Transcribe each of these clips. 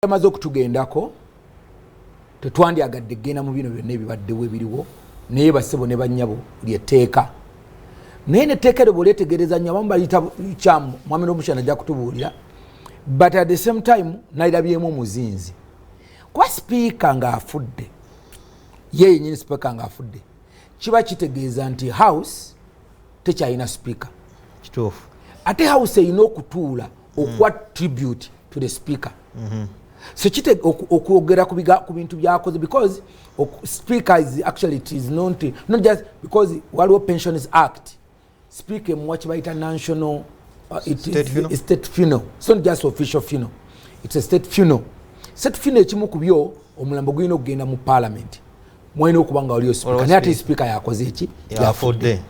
Amaze okutugendako, tetwandyagadde kugenda mu bino byonna ebibaddewo ebiriwo, naye bassebo ne bannyabo, lyetteeka. Naye netteeka eryo bwolyetegereza nnyo, abamu baliyita kyamu. Mwami n'omukyana ajja kutubuulira, but at the same time nalirabyemu omuzinzi, kuba sipiika ng'afudde, ye yenyini sipiika ng'afudde, kiba kitegeeza nti House tekyalina sipiika. Kituufu. Ate House erina okutuula okuwa tribute to the speaker. So okwogera ku bintu byakoze, because speaker is actually, it is not just because waliwo Pensions Act, speaker emuwa kibayita national it State is funeral? State funeral. It's not just official funeral, it's a state funeral. State funeral, ekimu ku byo, omulambo gulina okugenda mu Parliament, mwalina okuba nga waliyo speaker. Waliwo Naye ate speaker. speaker yakoze eki? Yafudde.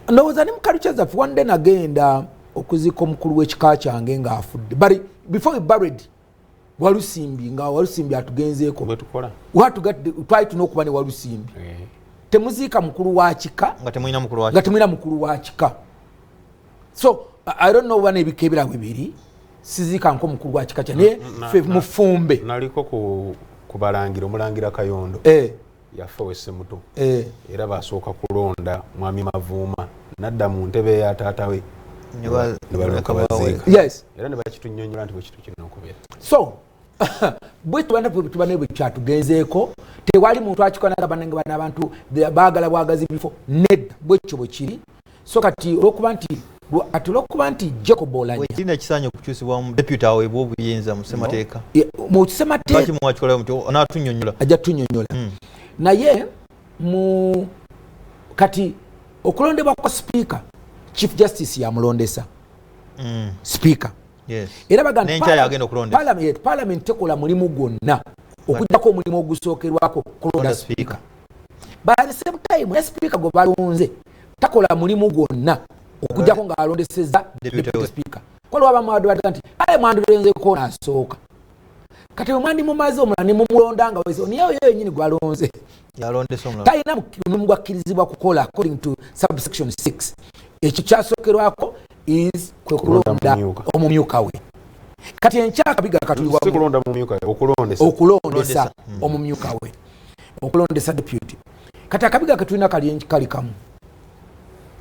Ndowooza ne mu culture zaffe, one day nagenda okuziika omukulu w'ekika kyange ng'afudde, but before we buried Walusimbi, nga Walusimbi atugenzeeko. Bwetukola. Twali tulina okuba ne Walusimbi. Temuziika mukulu wa kika nga temulina mukulu wa nga temulina mukulu wa kika. So I don't know oba n'ebika ebirala bwe biri, siziika nko omukulu wa kika kya, naye ffe mufumbe. Naliko ku balangira, omulangira Kayondo yafa owessemuto. Era basooka kulonda Mwami Mavuuma, nadda mu ntebe ya taata we ne balyoka baziika. Era ne bakitunyonyola nti bwekitu kirina okubeera. So bwe tuba ne bwe kyatugenzeeko, tewali muntu akikola banange. Bana abantu baagala bwagazi bifo. Nedda, bwekyo bwe kiri. So kati olwokuba nti Jacob Olanya Wekirina ekisaanye okukyusibwa mu deputy aweebwa obuyinza mu ssemateeka. Mu ssemateeka. Lwaki muwakikolayo muti? Anaatunyonnyola. Ajja tunyonyola. Naye mu kati okulondebwa kwa sipiika, Chief Justice yamulondesa sipiika. Era baga nti N'enkya yagenda okulondesa. Parliament tekola mulimu gwonna okugjako omulimu ogusookerwako, kulonda Kulonda sipiika. But at the same time, ne sipiika gwe balonze takola mulimu gwonna okugjako ng'alondeseza Deputy deputy we. speaker. Kwaliwo abamu abadde nti kale mwandilonzeko naasooka, kati bwe mwandimumaze omulala ne mumulonda nga wese, naye oyo yenyini gwalonze Yalondesa omulala. Talina mulimu gwakkirizibwa kukola according to subsection 6. Ekyo kyasookerwako is kwe Kulonda kulonda mumyuka. omumyuka we. Kati enkya akabiga katulibwa Si kulonda mumyuka, okulondesa. Okulondesa Okulondesa. omumyuka we, okulondesa deputy. Kati akabiga ketulina kali kamu.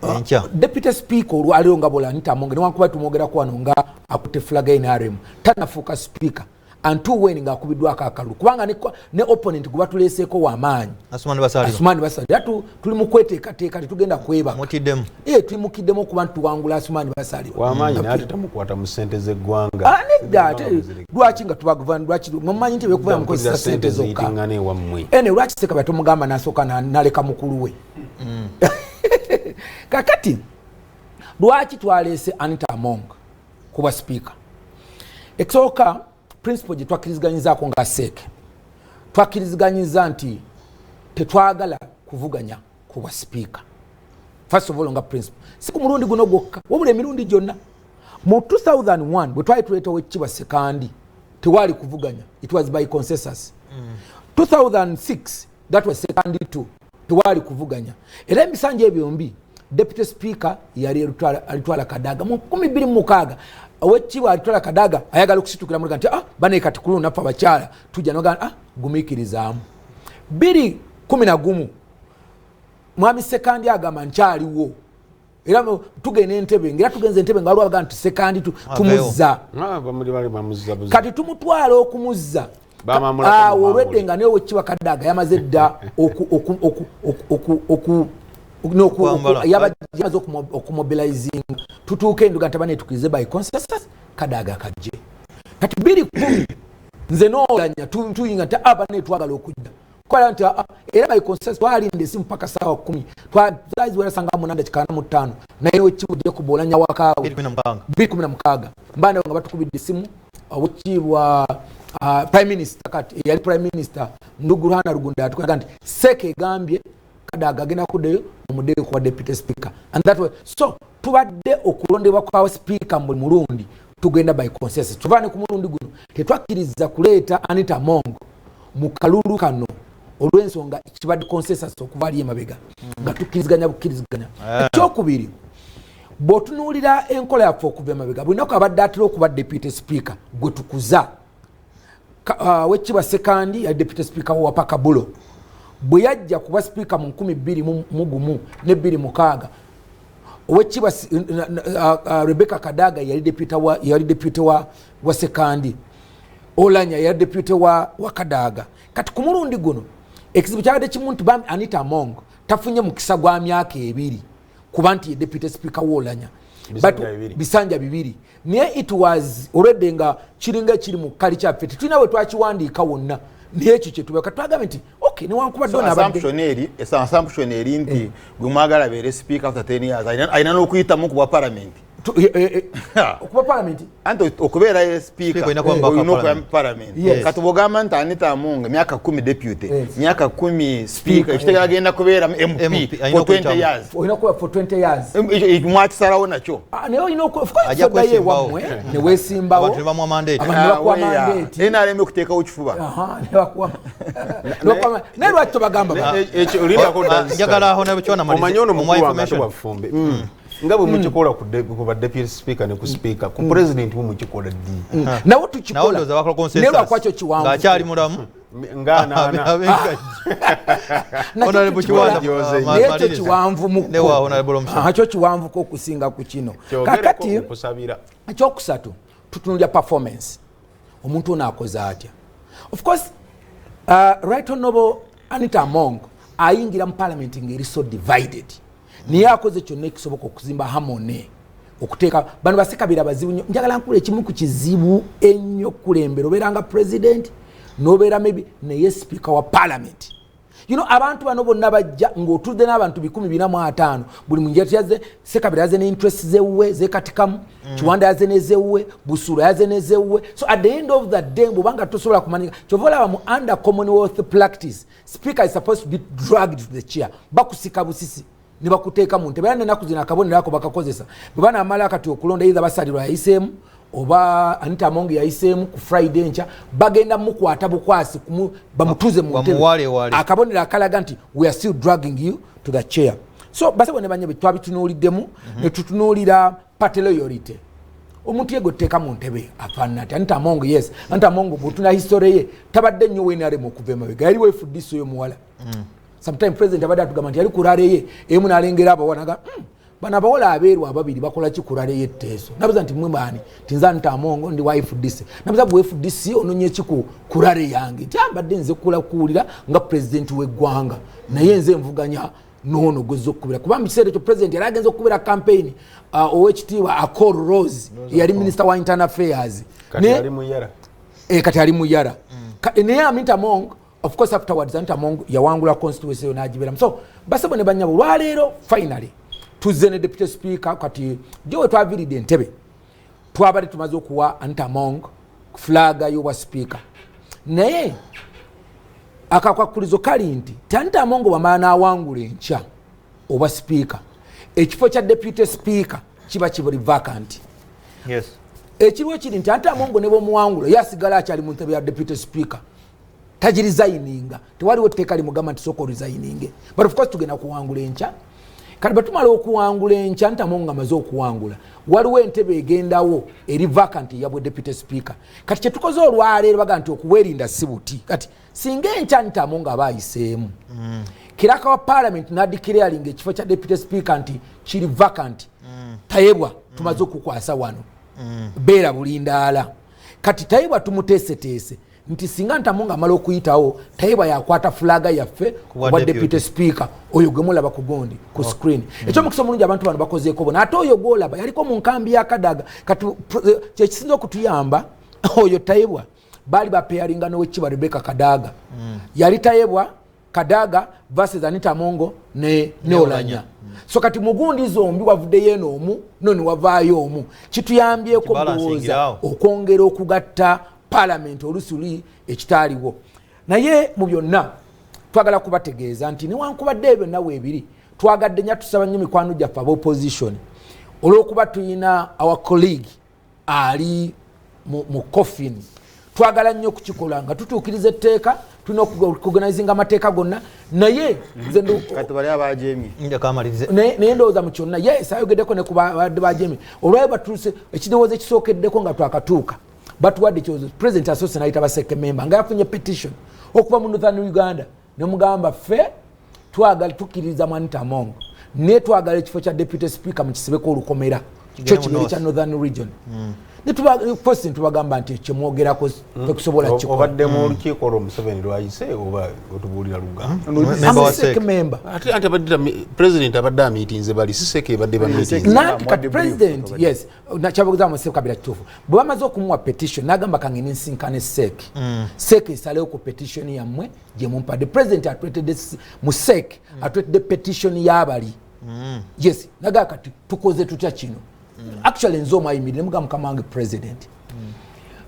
Enkya. Deputy speaker olwaliro nga bola Anita Among, newankubadde tumwogerako wano nga akutte flag ya NRM, tanafuuka speaker until when ngaakubiddwako akalulu, kubanga ne opponent gwe batuleeseeko wamaanyi. Asumani Basalirwa. Asumani Basalirwa. Era tuli mu kweteekateeka, tetugenda kwebaka. Mutiddemu. Tulimukiddemu okuba nti tuwangula Asumani Basalirwa. Wamaanyi, naye ate tamukwata mu ssente z'eggwanga. Ah, nedda, ate lwaki nga tubaguva? Lwaki mumanyi nti bekuba mukozesa sente zokka? Ziyitiŋŋana ewammwe. Ene lwaki Sekaba tomugamba nasooka naleka mukulu we? Kakati lwaki twaleese Anita Among kuba sipiika? Ekisooka, principle gye twakkiriziganyizaako nga CEC, twakkiriziganyiza nti tetwagala kuvuganya kuba sipiika. First of all, nga principle, si ku mulundi guno gwokka, wabula emirundi gyonna. Mu 2001 bwe twali tuleetawo ekibwa Sekandi, tewaali kuvuganya, it was by consensus. 2006, that was Sekandi 2, tewaali kuvuganya. Era emisanja ebyo byombi deputy speaker yali Alitwala Kadaga. Mu 2006 owekitiibwa Alitwala Kadaga ayagala okusitukira muga nti, "Ah, bane, kati kulu naffe abakyala tujja." Nogaa, "Ah, gumiikirizaamu." 211 Mwami Sekandi agamba nkyaliwo, era tugenda Entebe, ngaera tugenza Entebe nga waliwo abaga nti Sekandi tumuzza. Ah, bamuli bali bamuzza buzi. Kati tumutwala okumuzza. Bamamulako Awo muwangule. olwedde nga naye Owekiba Kadaga yamaze dda Okwambala. yamaze okumobilizinga. Tutuuke enduga nti bane tukirize by consensus, Kadaga kajje. Kati 210 nze noolanya tuyinga nti abane twagala okujja kola nti era by consensus twalinda esimu paka sawa 10, twaziwera sanga 8:45, naye Wekibu Jacob Olanya wakaawe. 2016. 2016 mbanda nga batukubidde esimu, owekiibwa prime minister, kati eyali prime minister ndugu Ruhana Rugunda, atukaga nti CEC egambye Kadaga agenda kuddeyo, mumuddeyo kuwa deputy speaker. And that way, so tubadde okulondebwa kwa speaker buli mulundi tugenda by consensus. Tuva ne ku mulundi guno tetwakkiriza kuleeta Anita Among mu kalulu kano olw'ensonga kibadde consensus okuva ali emabega nga tukkiriziganya bukkiriziganya. Ekyokubiri, bw'otunuulira enkola yaffe okuva emabega, buli naku abadde atera okuba deputy speaker gwe tukuza. Wekitiibwa Sekandi yali deputy speaker wa Pakabulo. Bwe yajja kuba speaker mu 2001 ne 2006, owekitiibwa Rebecca Kadaga yali deputy wa Sekandi. Olanya yali deputy wa Kadaga. Kati ku mulundi guno ekizibu kyabadde kimu nti bambi Anita Among tafunye mukisa gwa myaka 2 kuba nti ye deputy speaker w'Olanya. Bisanja bibiri. Bisanja bibiri, naye it was already nga kiringa ekiri mu kali kyaffe, tetulina bwe twakiwandiika wonna, naye ekyo kyetuba twagambye nti okay, newankubadde So ono abadde assumption eri nti gwe mwagala beere speaker after 10 years alina n'okuyitamu ku bwa parliament. Okuba parliament. Anti okubeera speaker Speaker olina kuba mubaka olina wa okuba mu parliament. Yes. Kati bw'ogamba nti Anita Among myaka 10 deputy, myaka 10 speaker, Speaker, ekitegeeza agenda kubeera MP MP, alina for 20 okuyitamu. years. Olina kuba for 20 years. Ekyo mwakisalawo nakyo. Ah, naye olina of course Ajja oddayo kwesimbawo. ewammwe ne weesimbawo. Abantu ne bamuwa mandate. Abantu ne bakuwa Ah, weya. mandate. NRM ekuteekawo kifuba. Aha, ne bakuwa naye lwaki tobagamba Ekyo lindako. Njagala Honorable Kiwanda amalize. Omanyi ono Omuwa mukulu wange ate information. bwafumbe nga bwe mukikola ku ba deputy speaker ne ku speaker, ku president bwe mukikola ddi? Nawo Nawo tukikola. ndowooza bakola consensus. Naye lwakwakyo kiwanvu. Ng'akyali mulamu. Nga anaana. Ab'engajji. Nakyo Honorable tukikola. Kiwanda, Naye ekyo maliriza. kiwanvu mukko. Ne wa Honorable Omushana. Aha, kyo kiwanvuko okusinga ku kino. Kyogereko. Kakati Nkusabira. ekyokusatu, tutunulya performance, omuntu ono akoze atya. Of course, Right Honorable Anita Among ayingira mu parliament ng'eri so divided, naye akoze kyonna ekisoboka okuzimba harmony, okuteeka bano basekabira bazibu nnyo. Njagala nkula ekimu ku kizibu ennyo kulembera, obeera nga president nobeera maybe naye speaker wa parliament, abantu bano bonna bajja ng'otudde n'abantu 450, buli muntu yaze. Sekabira yaze ne interest zewuwe zekatikamu, Kiwanda yaze nezewuwe, Busuula yaze nezewuwe. So at the end of the day, bwobanga tosobola kumanyika, kyova olaba mu under Commonwealth practice, speaker is supposed to be dragged to the chair, bakusika busisi ne bakuteeka mu ntebe. Era nenaku zino akabonero ako bakakozesa bwe banamala kati okulonda, either Basalirwa yayiseemu oba Anita Among yayiseemu, ku Friday enkya bagenda mukwata bukwasi bamutuze mu ntebe. Bamuwalewale. Akabonero akalaga nti we are still dragging you to the chair. So basebo ne banyebe, twabitunuuliddemu ne tutunuulira party loyalty, omuntu ye gwetuteeka mu ntebe afaanana ati. Anita Among, yes, Anita Among bwotuna history ye, tabadde nnyo WNRM okuva emabega, yali FDC oyo muwala. Sometime president abadde atugamba nti yali ku rally ye emu n'alengera abawala naga, bano abawala abeeru ababiri bakola ki ku rally y'etteeso?" Nabuza nti, "Mwe baani?" Ti, "Nze Anita Among, ndi wa FDC." Nabuza, "Gwe FDC ononye ki ku rally yange?" Nti, "Ambadde nze kula kuwulira nga president w'eggwanga, naye nze nvuganya noono gwezza okukubira," kuba mu kiseera ekyo president yali agenza okukubira campaign owekitiibwa Akol Rose, yali minister wa internal affairs. Kati ali mu yara. Kati ali mu yara. Naye Anita Among, of course afterwards Anita Among yawangula constituency eyo n'agibeeramu. So basebo ne banyabo, olwaleero finally tuzze ne deputy speaker. Kati jo we twaviiridde entebe, twabadde tumaze okuwa Anita Among flag y'obwa speaker, naye akakwakulizo kali nti ti Anita Among bwamala n'awangula enkya obwa speaker, ekifo kya deputy speaker kiba kibuli vacant. Ekiriwo kiri nti Anita Among ne bwomuwangula, ye asigala akyali mu ntebe ya deputy speaker, tagiresigninga. Tewaliwo etteeka limugamba nti sooka oresigninge. But of course tugenda kuwangula enkya. Kati bwetumala okuwangula enkya, Anita Among nga amaze okuwangula, waliwo entebe egendawo eri vacant eyabwe deputy speaker. Kati kyetukoze olwaleero, baga nti okuwerinda si buti. Kati singa enkya Anita Among aba ayiseemu, clerk wa parliament nadeclaringa ekifo kya deputy speaker nti kiri vacant, Tayebwa tumaze okukwasa wano, beera bulindaala. Kati Tayebwa tumuteeseteese nti singa Anita Among amala okuyitawo, Tayebwa yakwata flag yaffe Kuba obwa deputy. Deputy speaker oyo gwe mulaba ku gondi ku screen. Ekyomukisa omulungi, abantu bano bakozeeko bona, ate oyo gwolaba yaliko mu nkambi ya Kadaga. Kati kyekisinza okutuyamba, oyo Tayebwa baali bapeyaringa nowekitiibwa Rebecca Kadaga. Yali Tayebwa, Kadaga versus Anita Among ne Olanya. So kati mugundi zombi wavuddeyo eno omu, no ne wavaayo omu, kituyambyeko Kibalansingira ndowooza awo. okwongera okugatta parliament olusi luli ekitaaliwo. Naye mu byonna twagala kubategeeza nti newankubadde ebyo byonna weebiri, twagadde nya tusaba nnyo mikwano gyaffe aba opposition, olw'okuba tuyina our colleague ali mu coffin, twagala nnyo okukikola nga tutuukiriza etteeka. Tulina okuorganizinga amateeka gonna, naye nze Kati bali abajemye. Njaka amalirize. Naye ndowooza mu kyonna, yes, ayogeddeko ne ku badde bajemi olwayo batuuse. Ekirowoozo ekisookeddeko nga twakatuuka, Batuwadde ekirowoozo. President asoose nayita ba CEC member nga yafunye petition okuva mu Northern Uganda, nemugamba, ffe twagala, tukkiririza mu Anita Among, naye twagala ekifo kya deputy speaker mukisibeko olukomera, kyo Kigende mu kibeere North. kya Northern Region. Netuba tubagamba nti kyemwogerako tekusobola kikola. Obadde mu lukiiko olwo Museveni lwayise oba otubuulira lugambo? Member wa I'm a CEC CEC. member. Ate anti president abadde amiitinze bali, si CEC ebadde bamiitinze. Nanti kati Amuwadde brief. president, yes, kyabaguza mu Kabira kituufu. Bwe bamaze okumuwa petition, nagamba kangende nsinkane CEC, CEC esalewo ku petition yammwe gye mumpadde. President atuletedde mu CEC, atuletedde petition y'abali, yes. Nagamba kati tukoze tutya kino? Actually nze omwayimirire, nemugamba, mukama wange president,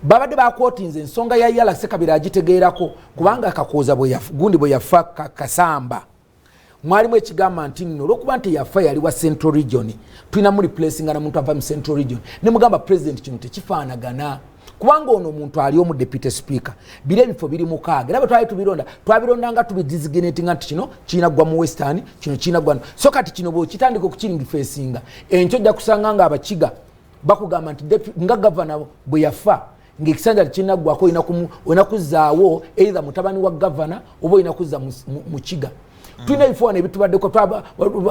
babadde bakwotinze ensonga ya Yala. Sekabira agitegeerako kubanga Kakooza gundi bwe yafa, Kasamba, mwalimu ekigamba nti nno olwokuba nti yafa yali wa Central Region, tulina mu replacinga na muntu ava mu Central Region. Nemugamba, president, kino tekifaanagana kubanga ono omuntu ali omu deputy speaker, biri ebifo biri mukaaga, era bwe twali tubironda, twabironda nga tubidesignatinga nti kino kirina ggwa mu Western, kino kirina ggwa. So kati kino bwekitandika okukiringifeesinga, enkyo ojja kusanga nga Abakiga bakugamba nti nga gavana bwe yafa ngaekisanja tekirinaggwako, olina kuzzaawo either mutabani wa gavana oba olina kuzza Mukiga. Tulina ebifo wano ebitubaddeko.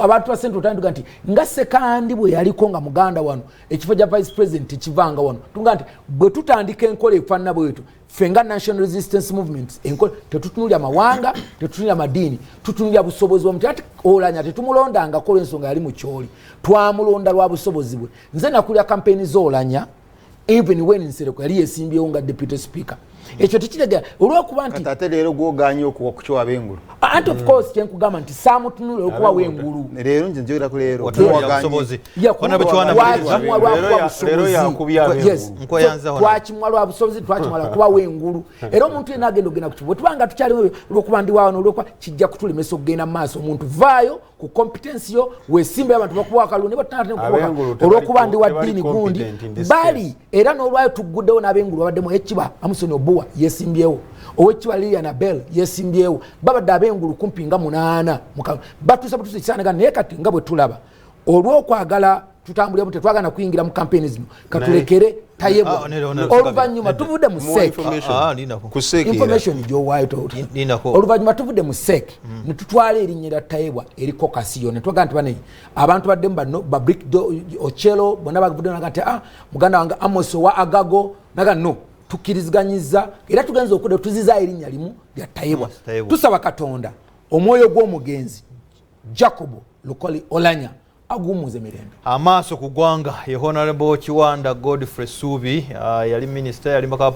Abantu ba Central tandika nti nga Sekandi bwe yaliko nga muganda wano, ekifo kya vice president tekivanga wano. Tuga nti bwe tutandika enkola efaanana bwetu, ffe nga National Resistance Movement, enkola tetutunulya mawanga, tetutunulya madiini, tutunulya busobozi bwa muntu. Ati Olanya tetumulondangako olw'ensonga yali mukyoli, twamulonda lwa busobozi bwe. Nze nakulya kampeni z'Olanya even when Nsereko yali yesimbyewo nga deputy speaker. Ekyo tekitegera olwokuba nti Kati ate leero gwoganye okuwa kukyowa ab'engulu. Anti of course kyenkugamba nti saamutunula olwokuba w'engulu. Leero nze njogera ku leero. Watunuulira Gwoganye. busobozi. Ya, Honorable Kiwanda Maliriza. twakimwa lwakuba Leero busobozi. yakubye ab'engulu. Yes. Nkweyanza, So, Honorable. twakimwa lwa busobozi, twakimwa lwakuba w'engulu. Era omuntu yenna agenda ogenda ku kibu, tubanga tukyalimu ebyo, olwokuba ndi wano, olwokuba kijja kutulemesa okugenda mu maaso. Omuntu vaayo ku competence yo, wesimbe, abantu bakuwa akalulu Ab'engulu olwokuba ndi wa tebali ddiini gundi competent in this bali case. Era n'olwayo tuguddewo n'ab'engulu babaddemu. Ekiba Amuson Obuwa yesimbyewo, owekiba Lilian Abel yesimbyewo, babadde ab'engulu kumpi nga munaana. Batuusa butuusa ekisaanaga. Naye kati nga bwe tulaba, olw'okwagala tutambulemu, tetwagala kuyingira mu kampeni zino, katulekere Tayebwa. Ah, nera, nera, Oluvannyuma tuvudde mu More CEC. information. Ah, ah, linako. Ku CEC era. Information gyowaayo. Linako. Oluvannyuma tuvudde mu CEC ne tutwala erinnya lya Tayebwa eri caucus yo, ne twagaa nti bane abantu baddemu bano babrik Ochelo bonna bavudde naga nti, ah, muganda wange Amos owa Agago naga no tukkiriziganyiza, era tugenza okudda tuzizaayo erinnya limu lya Tayebwa. Amos Tayebwa. Tusaba Katonda omwoyo gw'omugenzi Jacobo Lukoli Olanya aguwummuze mirembe. Amaaso ku ggwanga ye Honorable Kiwanda Godfrey Suubi, yali minisita, yali mubaka wa